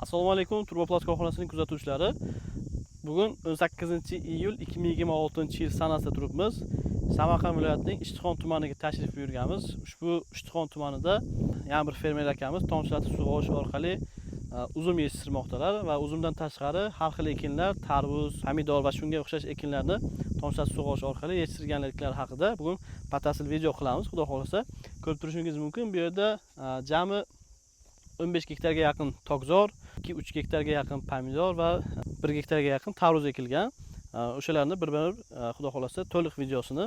Assalomu alaykum, Turboplast korxonasining kuzatuvchilari. Bugun 18 iyul 2026 yil sanasida turibmiz. Samarqand viloyatining Ishtixon tumaniga tashrif buyurganmiz. Ushbu Ishtixon tumanida yana bir fermer akamiz tomchilatib sug'orish orqali uzum yetishtirmoqdalar va uzumdan tashqari har xil ekinlar, tarvuz, pomidor va shunga o'xshash ekinlarni tomchilatib sug'orish orqali yetishtirganliklari haqida bugun batafsil video qilamiz, xudo xohlasa. Ko'rib turishingiz mumkin, bu yerda jami 15 gektarga yaqin tokzor, 2-3 gektarga yaqin pomidor va 1 gektarga yaqin tarvuz ekilgan. O'shalarni bir-bir, xudo xohlasa, to'liq videosini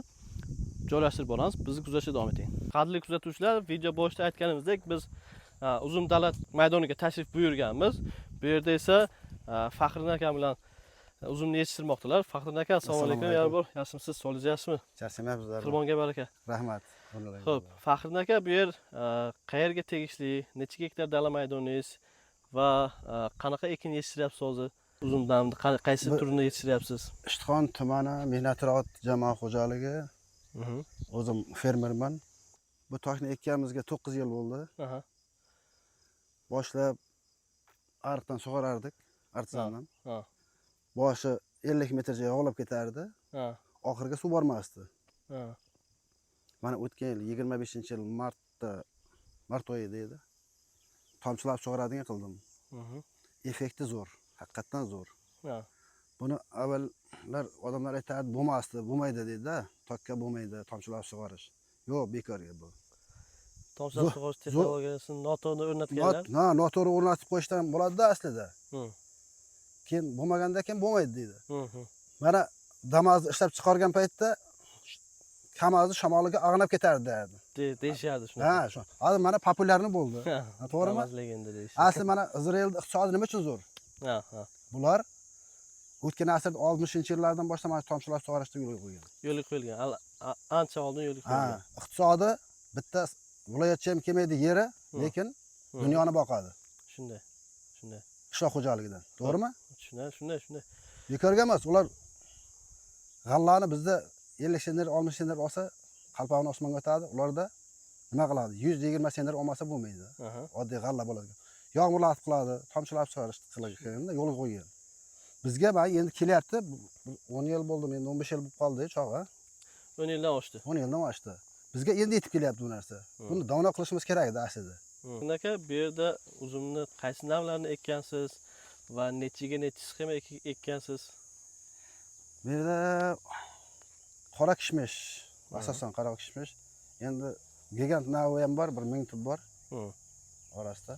joylashtirib boramiz. Bizni kuzatishda davom eting. Qadrli kuzatuvchilar, video boshida aytganimizdek, biz uzum davlat maydoniga tashrif buyurganmiz. Bu yerda esa Faxriddin aka bilan uzumni yetishtirmoqdalar. Faxriddin aka, assalomu alaykum. Assalomu Yana alaykum. bor. Yaxshimisiz? Sog'ligingiz yaxshimi? Charchamayapsizlarmi? Xirmonga baraka. Rahmat. Xo'p, Faxriddin aka, bu yer qayerga tegishli, necha gektar dala maydoningiz va qanaqa ekin yetishtiryapsiz hozir? Uzumdan qaysi turini yetishtiryapsiz? Ishtixon tumani Mehnat jamoat xo'jaligi. O'zim fermerman. Bu tokni ekkanimizga 9 yil bo'ldi. Boshlab ariqdan sug'orardik, artizandan. Boshi 50 metrcha yog'lab ketardi. Oxiriga suv bormasdi. Mana o'tgan yil 25-yil martda, mart oyida edi. Tomchilab sug'oradigan qildim. Effekti zo'r, haqiqatdan zo'r. Buni avvallar odamlar aytardi, bo'lmasdi, bo'lmaydi deydi-da, tokka bo'lmaydi tomchilab sug'orish. Yo'q, bekorga bu. Tomchilatib sug'orish texnologiyasini noto'g'ri o'rnatganlar. Ha, noto'g'ri o'rnatib qo'yishdan bo'ladi-da aslida. Keyin bo'lmagandan keyin bo'lmaydi deydi. Mana Damazni ishlab chiqargan paytda Kamazni shamoliga ag'nab ketardi derdi. Deyishardi shunaqa. Ha, shu. Hozir mana популярный bo'ldi. Ha, to'g'rimi? Damas legenda deyish. Asli mana Izrael iqtisodi nima uchun zo'r? Ha, ha. Bular o'tgan asrda 60-yillardan boshlab mana tomchilatib sug'orishni yo'lga qo'ygan. Yo'lga qo'yilgan. Ancha oldin yo'lga qo'yilgan. Iqtisodi bitta viloyatcha ham kelmaydi yeri, lekin dunyoni boqadi. Shunday. Shunday. Qishloq xo'jaligidan. To'g'rimi? Shunday, shunday, shunday. Bekorga emas, ular g'allani bizda 50 sentner, 60 sentner olsa, qalpog'ini osmonga otadi. Ularda nima qiladi? 120 sentner olmasa bo'lmaydi. Oddiy g'alla bo'ladi. Yog'murlatib qiladi, tomchilatib sug'orish qilganda yo'lga qo'ygan. Bizga mana endi kelyapti, 10 yil bo'ldi, endi 15 yil bo'lib qoldi chog'i. 10 yildan oshdi. 10 yildan oshdi. Bizga endi yetib kelyapti bu narsa. Buni davno qilishimiz kerak edi aslida. Aka, bu yerda uzumni qaysi navlarini ekkansiz va nechiga nechi sxema ekkansiz? Bu yerda qora kishmish, asosan qora kishmish. Endi gigant navi ham bor, bir 1000 tub bor orasida.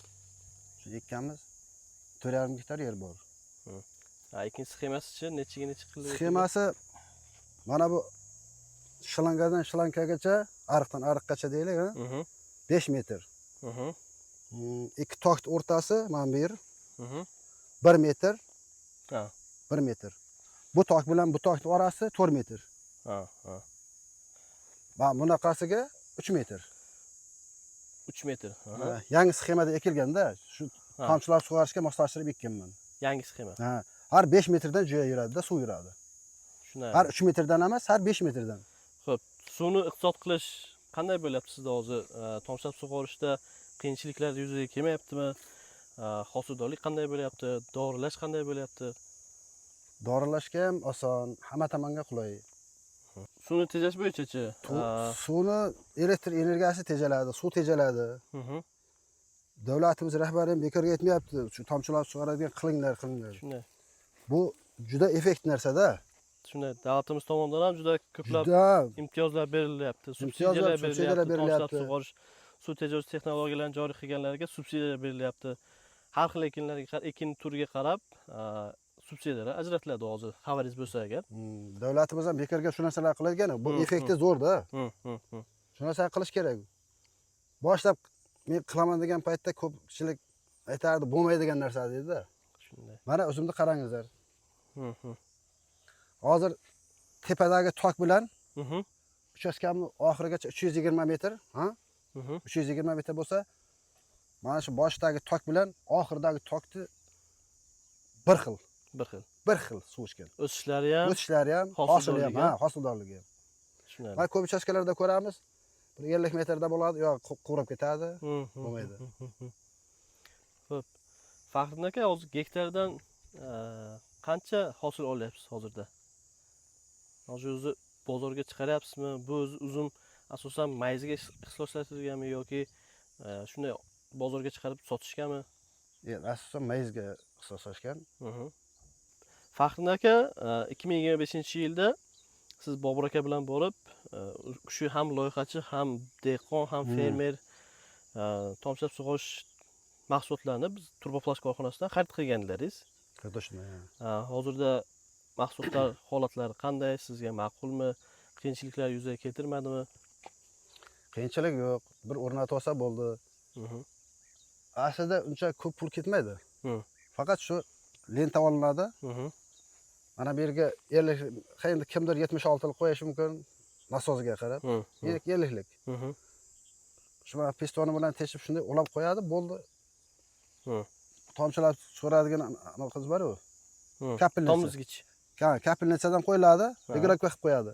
Shu ekkanmiz. 4,5 gektar yer bor. Ha, ikkinchi sxemasichi nechiga nechi qilib? Sxemasi mana bu shlangadan shlankagacha, ariqdan ariqqacha deylik, ha? 5 metr. Ikki tokt o'rtasi mana bu yer 1 metr. 1 metr. Bu tok bilan bu tokning orasi 4 metr. Ha, ha. Mana bunaqasiga 3 metr. 3 metr. Aha. Ha, yangi sxemada ekilganda shu tomchilatib sug'orishga moslashtirib ekkanman. Yangi sxema. Ha, har 5 metrdan joya yuradida, suv yuradi. Shunday. Har 3 metrdan emas, har 5 metrdan. Xo'p, suvni iqtisod qilish qanday bo'lyapti sizda hozir? Tomchilatib sug'orishda qiyinchiliklar yuzaga kelmayaptimi? Hosildorlik qanday bo'lyapti? Dorilash qanday bo'lyapti? Dorilashga ham oson, hamma tomonga qulay. Suvni tejash bo'yichachi? Suvni elektr energiyasi tejaladi, suv tejaladi. Davlatimiz rahbari ham bekorga aytmayapti, shu tomchilatib sug'oradigan qilinglar, qilinglar. Shunday. Bu juda effekt narsada. Shunday, davlatimiz tomonidan ham juda ko'plab Juda imtiyozlar berilyapti, Imtiyozlar, subsidiyalar subsidiyalar berilyapti, tomchilatib berilyapti. sug'orish, suv tejovchi texnologiyalarni joriy qilganlarga subsidiyalar berilyapti. Har xil ekinlarga, ekin turiga qarab subsidiyalar ajratiladi hozir, xabaringiz bo'lsa agar. Davlatimiz ham bekorga shu narsalar qiladigan. Bu effekti zo'rda. Shu narsani qilish kerak. Boshlab men qilaman degan paytda ko'pchilik aytardi, bo'lmaydigan narsa deydi. Shunday. Mana o'zimni qarangizlar. Hozir tepadagi tok bilan uchastkamni oxirigacha 320 metr, ha? 320 metr bo'lsa, mana shu boshidagi tok bilan oxiridagi tokni bir xil. Bir xil. Bir xil suv ichgan. O'sishlari ham, O'sishlari ham, hosili ham, hosildorligi ha, ham. hosildorligi ham. Tushunarli. Mana ko'p uchastkalarda ko'ramiz, bir 50 metrda bo'ladi, yo qurib ketadi, bo'lmaydi. Xo'p. Faxriddin aka, hozir gektardan qancha hosil olyapsiz hozirda? Hozir o'zi bozorga chiqaryapsizmi? Bu o'zi uzum asosan mayizga ixtisoslashtirilganmi yoki shunday bozorga chiqarib sotishgami? Asosan mayizga ixtisoslashgan. Faxriddin aka, 2025-yilda siz Bobur aka bilan borib, u kishi ham loyihachi, ham dehqon, ham fermer, tomchilatib sug'orish mahsulotlarini biz Turboplast korxonasidan xarid qilganlaringiz. Точно. Hozirda mahsulotlar holatlari qanday? Sizga ma'qulmi? Qiyinchiliklar yuzaga keltirmadimi? Qiyinchilik yo'q. Bir o'rnatib olsa bo'ldi. Aslida uncha ko'p pul ketmaydi. Faqat shu lenta olinadi. Mana bu yerga 50, endi kimdir 76lik qo'yishi mumkin, nasozga qarab. 50lik. Shu mana pistoni bilan teshib shunday ulab qo'yadi, bo'ldi. Tomchilatib chiqaradigan anaqasi bor-ku. Kapelnitsa. Tomizgich. Ha, kapelnitsadan qo'yiladi, регулировка qilib qo'yadi.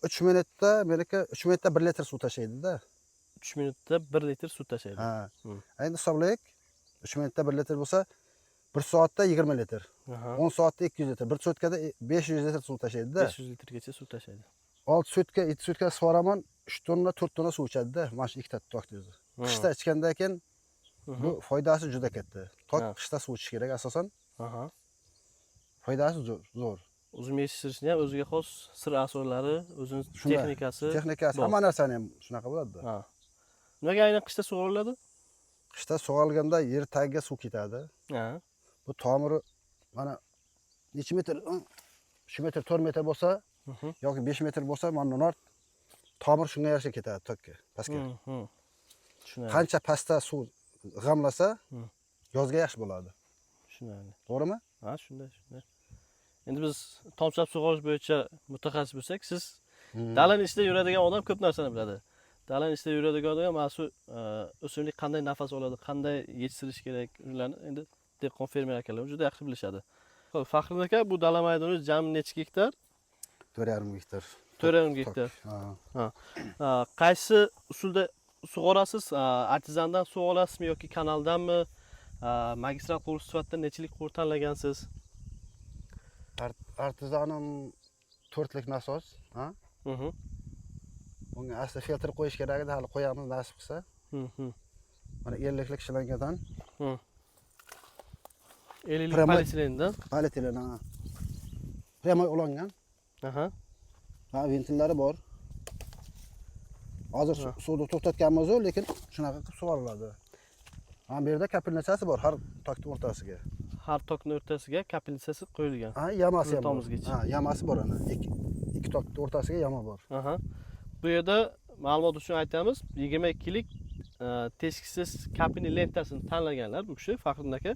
3 minutda, meniki 3 minutda 1 litr suv tashlaydi-da. 3 minutda 1 litr suv tashlaydi. Ha. Endi hisoblaylik. 3 minutda 1 litr bo'lsa, 1 soatda 20 litr. 10 soatda 200 litr, 1 sutkada 500 litr suv tashlaydi-da. 500 litrgacha suv tashlaydi. 6 sutka, 7 sutka sug'oraman, 3 tonna, 4 tonna suv ichadi-da, mana shu ikkita tokni o'zi. Qishda ichgandan keyin bu foydasi juda katta. Tok qishda suv ichish kerak asosan. Foydasi zo'r. Uzum yetishtirishni ham o'ziga xos sir asrorlari, o'zining texnikasi, texnikasi, hamma narsani ham shunaqa bo'ladi-da. Nimaga aynan qishda sug'oriladi? Qishda sug'orilganda yer tagiga suv ketadi. Bu tomiri mana necha metr, 3 metr, 4 metr bo'lsa yoki 5 metr bo'lsa, mana nor tomir shunga yarasha ketadi tokka, pastga. Tushunarli. Qancha pastda suv g'amlasa, yozga yaxshi bo'ladi. Tushunarli. To'g'rimi? Ha, shunday, shunday. Endi biz tomchilatib sug'orish bo'yicha mutaxassis bo'lsak, siz dalani ichida yuradigan odam ko'p narsani biladi. Dalani ichida yuradigan odam mana shu o'simlik qanday nafas oladi, qanday yetishtirish kerak, ularni endi dehqon fermer akalar juda yaxshi bilishadi. Xo'p, Faxriddin aka, bu dala maydoni jami necha gektar? 4,5 gektar. 4,5 gektar. Ha. Ha. Qaysi usulda sug'orasiz? Artizandan suv olasizmi yoki kanaldanmi? Magistral quvur sifatida nechilik quvur tanlagansiz? Artizanim 4lik nasos, ha? Bunga asli filtr qo'yish kerak edi, hali qo'yamiz nasib qilsa. Mana 50lik shlangadan. 50lik polietilendan. Polietilen, ha. Prямой ulangan. Ha, ventillari bor. Hozir suvni to'xtatganmiz-u, lekin shunaqa qilib sug'oriladi. Ha, bu yerda kapelnitsasi bor har tokning o'rtasiga. Har tokning o'rtasiga kapelnitsasi qo'yilgan. Ha, yamasi ham bor. Tomizgich. Ha, yamasi bor ana. Ikki tokning o'rtasiga yama bor. Bu yerda ma'lumot uchun aytamiz, 22lik teshiksiz kapelni lentasini tanlaganlar bu kishi, Faxriddin aka.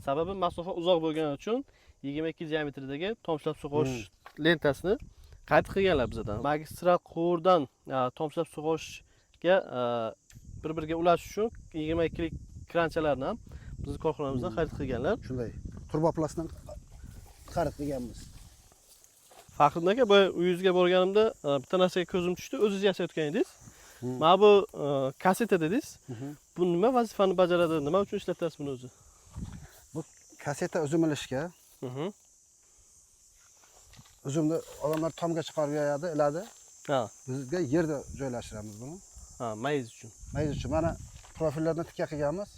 Sababi masofa uzoq bo'lgani uchun 22 diametridagi tomchilatib sug'orish lentasini qayt qilganlar bizdan. Magistral quvurdan tomchilatib sug'orishga bir-biriga ulash uchun 22lik kranchalarni ham bizning korxonamizdan xarid qilganlar. Shunday. Turboplastdan xarid qilganmiz. Faxriddin aka, bu uyingizga borganimda bitta narsaga ko'zim tushdi. O'zingiz yasayotgan edingiz. Mana bu kaseta dedingiz. Bu nima vazifani bajaradi? Nima uchun ishlatasiz buni o'zi? Bu kaseta uzum ilishga. Uzumni odamlar tomga chiqarib yoyadi, iladi. Bizga yerda joylashtiramiz buni. Ha, mayiz uchun. Mayiz uchun mana profillarni tikka qilganmiz.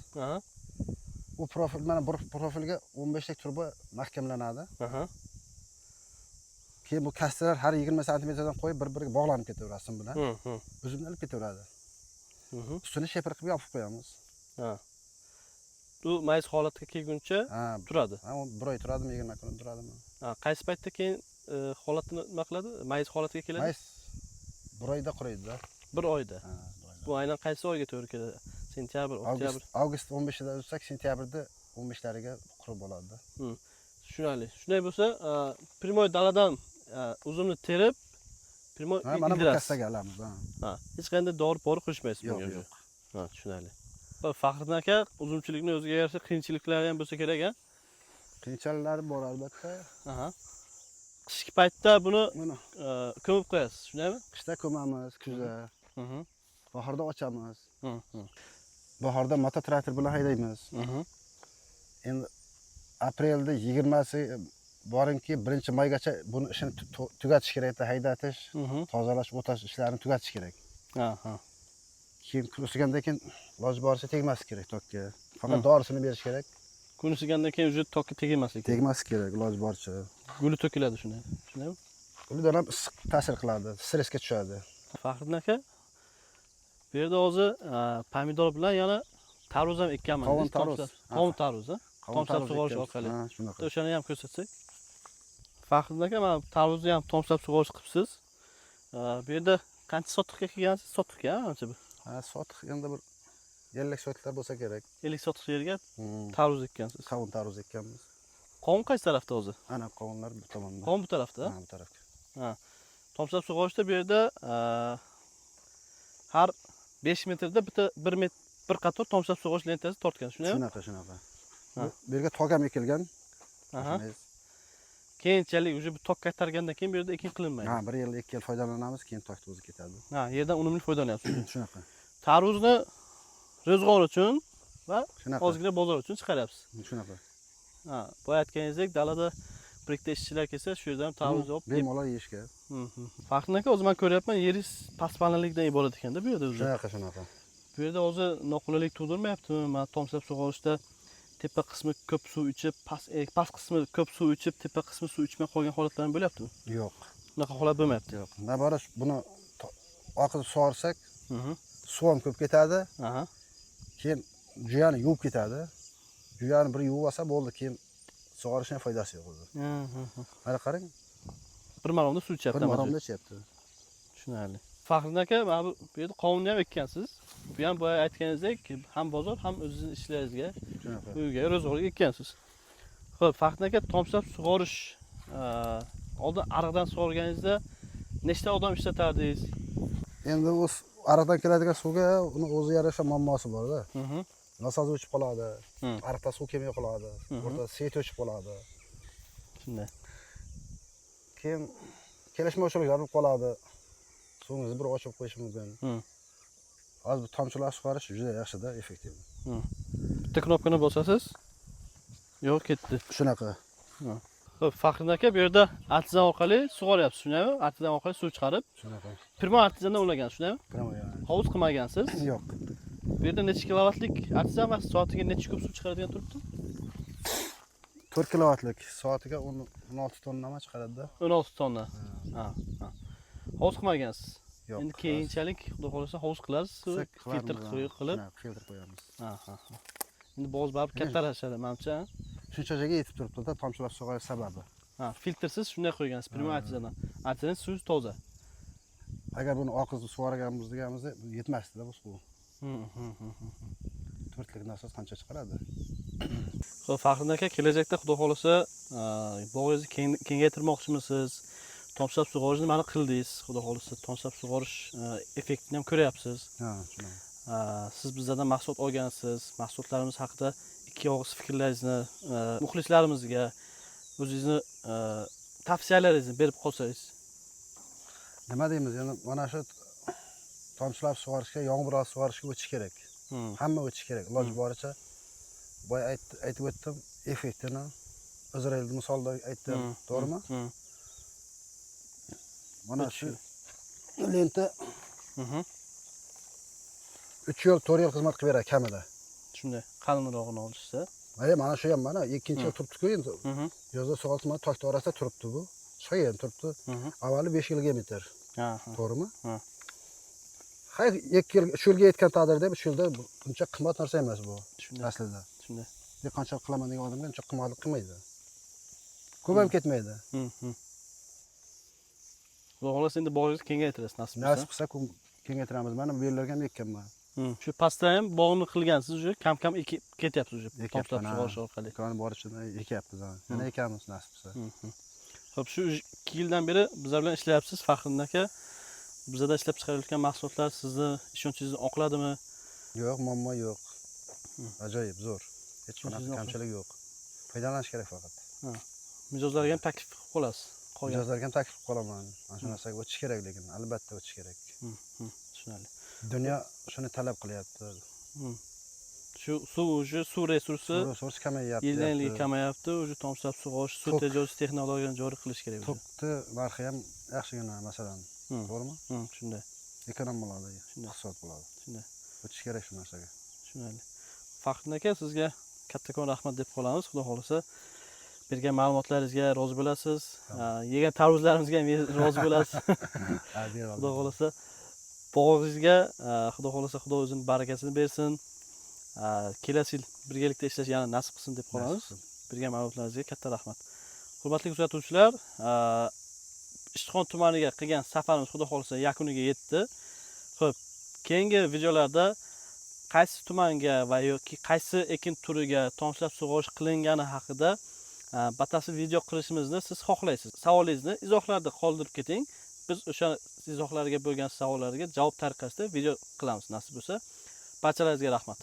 U profil mana bir profilga 15 lik turba mahkamlanadi. Keyin bu kastalar har 20 santimetrdan qo'yib bir-biriga bog'lanib ketaveradi sim bilan. Uzumni ilib ketaveradi. Ustini sheper qilib yopib qo'yamiz. Bu mayiz holatga kelguncha turadi. Ha, u bir oy turadimi, 20 kun turadimi? Ha, qaysi paytda keyin holatini nima qiladi? Mayiz holatiga keladi? Mayiz bir oyda quriydi-da. Bir oyda. Ha, bir oyda. Bu aynan qaysi oyga to'g'ri keladi? Sentyabr, oktyabr. Avgust 15ida uzsak, sentyabrda 15lariga qurib bo'ladi-da. Tushunarli. Shunday bo'lsa, primoy daladan uzumni terib, primoy Ha, mana bu ildirasiz. kassaga olamiz, ha. Ha, hech qanday dori pori qo'shmaysiz Yo'q, bunga. yo'q. Ha, tushunarli. Faxriddin aka, uzumchilikni o'ziga yarasha qiyinchiliklari ham bo'lsa kerak, ha? Qiyinchiliklari bor albatta. Qishki paytda buni Mana ko'mib qo'yasiz, shundaymi? Qishda ko'mamiz, kuzda. Bahorda ochamiz. Bahorda mototraktor bilan haydaymiz. Endi aprelda 20si boringki 1 maygacha buni ishini tugatish kerakda, haydatish, tozalash, o'tash ishlarini tugatish kerak. Ha, ha. Keyin kun isigandan keyin iloji boricha tegmaslik kerak tokka. Faqat dorisini berish kerak. Kun isigandan keyin уже tokka tegmaslik kerak. Tegmaslik kerak iloji boricha. Guli to'kiladi shunday. Shundaymi? Ulardan ham issiq ta'sir qiladi, stressga tushadi. Faxriddin aka, bu yerda hozir pomidor bilan yana tarvuz ham ekkanman. Qovun, tarvuz. Qovun, tarvuz, ha? Qovun, Tomchilatib tarvuz sug'orish ekkanmiz. orqali. Ha, shunaqa. Bitta o'shani ham ko'rsatsak. Faxriddin aka, mana tarvuzni ham tomchilatib sug'orish qilibsiz. Bu yerda qancha sotixga kelgansiz? Sotixga, ancha bu. Ha, sotix endi bir 50 sotixlar bo'lsa kerak. 50 sotix yerga tarvuz ekkansiz. Qovun, tarvuz ekkanmiz. Qovun qaysi tarafda o'zi? Ana qovunlar bu tomonda. Qovun bu tarafda. Ha, bu tarafga. Tomchilatib sug'orishda bu yerda har 5 metrda bitta 1 metr bir qator tomchilatib sug'orish lentasi tortgan, shundaymi? Shunaqa, shunaqa. Ha. Bu yerga tok ham ekilgan. Aha. Shunday. Keyinchalik уже bu tok qaytargandan keyin bu yerda ekin qilinmaydi. Ha, bir yil, 2 yil foydalanamiz, keyin tokni o'zi ketadi. Ha, yerdan unumli foydalanyapsiz. Shunaqa. Tarvuzni ro'zg'or uchun va Shunaqa. ozgina bozor uchun chiqaryapsiz. Shunaqa. Ha, boya aytganingizdek, dalada bir ikkita ishchilar kelsa, shu yerdan ham tarvuz olib yeb. Bemalol yeyishga. Faxriddin aka, o'zi men ko'ryapman, yeringiz pastpallilikdan iborat ekanda bu yerda o'zi. Shunaqa, shunaqa. Bu yerda o'zi noqulaylik tug'dirmayaptimi? Mana tomchilatib sug'orishda tepa qismi ko'p suv ichib, past qismi ko'p suv ichib, tepa qismi suv ichmay qolgan holatlar ham bo'lyaptimi? Yo'q. Unaqa holat bo'lmayapti. Yo'q. Nabora buni oqizib sug'orsak, suv ham ko'p ketadi. Keyin jo'yani yuvib ketadi. Jo'yani bir yuvib olsa bo'ldi, keyin sug'orishning foydasi yo'q o'zi. Mana qarang, Bir maromda suv ichyapti. Bir maromda ichyapti. Tushunarli. Faxriddin aka, mana bu yerda qovunni ham ekkansiz. Bu ham boya aytganingizdek, ham bozor, ham o'zingizni ishlaringizga, Shunaqa. uyga, ro'zg'orga ekkansiz. Xo'p, Faxriddin aka, tomchilatib sug'orish, oldin ariqdan sug'organingizda nechta odam ishlatardingiz? Endi o'z ariqdan keladigan suvga uni o'zi yarasha muammosi borda. Nasoz o'chib qoladi, ariqda suv kelmay qoladi, o'rtada свет o'chib qoladi. Shunday. Keyin kelishmovchiliklar bo'lib qoladi. Suvingizni bir ochib qo'yish mumkin. Hozir bu tomchilatib sug'orish juda yaxshida, effektiv. Bitta knopkani bosasiz. Yo'q, ketdi. Shunaqa. Xo'p, Faxriddin aka, bu yerda artizan orqali sug'oryapsiz, shundaymi? Artizan orqali suv chiqarib, Shunaqa. Прямо artizandan ulagan, shundaymi? Прямо, ya. Hovuz qilmagansiz. Yo'q. Bu yerda necha kilovatlik artizan va soatiga necha kub suv chiqaradigan turibdi? 4 kilovatlik, soatiga 10 16 tonnami chiqaradida. 16 tonna. Ha. Hovuz qilmagansiz. Yo'q. Endi keyinchalik xudo xohlasa hovuz qilasiz, Qilsak filtr qilarmiz, ha. qilib. Shunaqa, filtr qo'yamiz. Ha. Endi bo'g'oz baribir kattalashadi, manimcha. Shuncha joyga yetib turibdi-da tomchilatib sug'orish sababi. Ha, filtrsiz shunday qo'ygansiz, прямо artizandan. Artizan suv toza. Agar buni oqizib sug'organmiz deganimizda bu yetmasdi-da bu suv. 4lik nasos qancha chiqaradi? Xo'p, Faxriddin aka, kelajakda xudo xohlasa, bog'ingizni kengaytirmoqchimisiz? Tomchilatib sug'orishni mana qildingiz, xudo xohlasa, tomchilatib sug'orish effektini ham ko'ryapsiz. Ha, shunaqa. Siz bizlardan mahsulot olgansiz. Mahsulotlarimiz haqida ikki og'iz fikrlaringizni muxlislarimizga o'zingizni tavsiyalaringizni berib qolsangiz. Nima deymiz, endi mana shu tomchilatib sug'orishga, yomg'ir osti sug'orishga o'tish kerak. Hamma o'tish kerak. Iloji boricha boya aytib o'tdim, effektini Izraelni misolida aytdim, to'g'rimi? Hmm. Mana O'tish shu lenta 3 yil, 4 yil xizmat qilib beradi kamida. Shunday qalinrog'ini olishsa. Mana shu ham mana ikkinchi yil turibdi-ku endi. Yozda sug'orsa mana tokni orasida turibdi bu. Chiqagan turibdi. Avvali 5 yilga metr. Ha, ha. To'g'rimi? Ha. Hay, 2 yil, 3 yilga yetgan taqdirda ham 3 yilda buncha qimmat narsa emas bu Shunday. Aslida. Shunday. Dehqonchilik qilaman degan odamga uncha qimmatlik qilmaydi. Ko'p ham ketmaydi. Xudo xohlasa endi bog'ingizni kengaytirasiz nasib bo'lsa. Nasib qilsa kengaytiramiz. Mana bu yerlarga ham ekkanman. Shu pastda ham bog'ni qilgansiz, уже kam-kam ekib ketyapsiz уже Ekyapman, tomchilatib ha. sug'orish orqali. Imkoni boricha ekyapmiz. Ha. Yana ekamiz nasib qilsa. Xo'p, shu 2 yildan beri bizlar bilan ishlayapsiz, Faxriddin aka. Bizada ishlab chiqarilayotgan mahsulotlar sizni ishonchingizni oqladimi? Yo'q, muammo yo'q. Ajoyib, zo'r. Hech qanaqa Ishonchingizni oqladi. kamchilik yo'q. Foydalanish kerak faqat. Mijozlarga ham taklif qilib qolasiz. Qolgan. Mijozlarga ham taklif qilib qolaman. Mana shu narsaga o'tish kerak lekin, albatta o'tish kerak. Tushunarli. Dunyo shuni talab qilyapti. Shu suv уже suv resursi Suv resursi kamayyapti. Yildan yilga kamayapti. Уже tomchilatib sug'orish, suv Tok. tejovchi texnologiyani joriy qilish kerak уже. Tokni narxi ham yaxshigina, masalan, to'g'rimi? Shunday. Эконом bo'ladi, Shunday. iqtisod bo'ladi. Shunday. O'tish kerak shu narsaga. Tushunarli. Faxriddin aka, sizga kattakon rahmat deb qolamiz. Xudo xohlasa, bergan ma'lumotlaringizga rozi bo'lasiz. Yegan tarvuzlarimizga ham rozi bo'lasiz. Ha, bemalol. Xudo xohlasa, bog'ingizga xudo xohlasa, Xudo o'zini barakasini bersin. Kelasi yil birgalikda ishlash yana nasib qilsin deb qolamiz. Nasib qilsin. Bergan ma'lumotlaringizga katta rahmat. Hurmatli kuzatuvchilar, Ishtixon tumaniga qilgan safarimiz xudo xohlasa yakuniga yetdi. Xo'p, keyingi videolarda qaysi tumanga va yoki qaysi ekin turiga tomchilatib sug'orish qilingani haqida batafsil video qilishimizni siz xohlaysiz. Savolingizni izohlarda qoldirib keting. Biz o'sha izohlarga bo'lgan savollarga javob tariqasida video qilamiz nasib bo'lsa. Barchalaringizga rahmat.